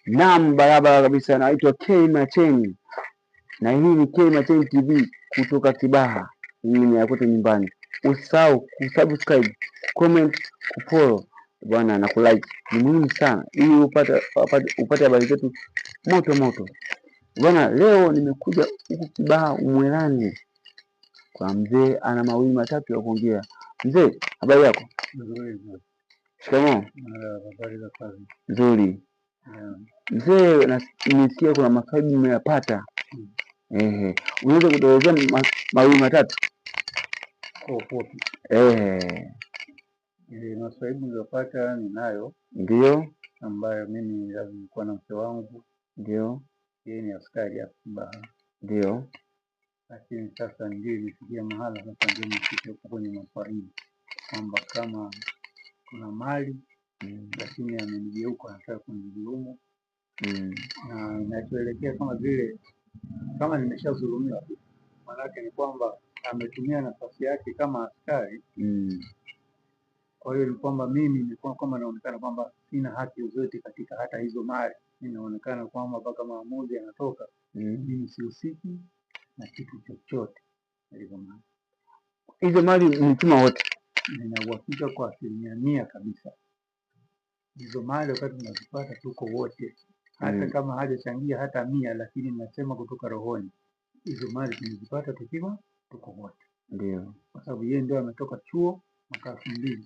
Naam, barabara kabisa. Naitwa K Macheni na hii ni K Macheni TV kutoka Kibaha. Hii ni ya kwetu nyumbani. Usisahau kusubscribe, comment, kufollow bwana na kulike, ni muhimu sana ili upate habari zetu moto moto bwana. Leo nimekuja huku Kibaha Umwelani kwa mzee, ana mawili matatu ya kuongea. Mzee, habari yako? Nzuri. Shikamoo. Habari za kazi? Nzuri. Mzee, nimesikia kuna masaibu mmeyapata. Ehe, unaweza kutuelezea mawili matatu? Kwa ufupi, Ehe, masaibu niliyopata ninayo, ndio ambayo mimi lazima nilikuwa na mke wangu, ndio yeye ni askari hapa Kibaha, ndio. lakini sasa ndio imefikia mahala sasa ndio nimefika huko kwenye masaibu kwamba kama kuna mali lakini amenigeuka, anataka kunidhulumu na inachoelekea kama vile kama nimeshadhulumiwa. Maanake ni kwamba ametumia nafasi yake kama askari. Kwa hiyo ni kwamba mimi nilikuwa kama naonekana kwamba sina haki yoyote katika hata hizo mali, inaonekana kwamba mpaka maamuzi yanatoka, mimi sihusiki na kitu chochote na hizo mali. Hizo mali mlichuma wote? Nina uhakika kwa 100% kabisa hizo mali wakati tunazipata tuko wote, hata kama hajachangia hata 100, lakini nasema kutoka rohoni, hizo mali tumezipata tukiwa tuko wote, Ndio. kwa sababu yeye ndio ametoka chuo mwaka 2000.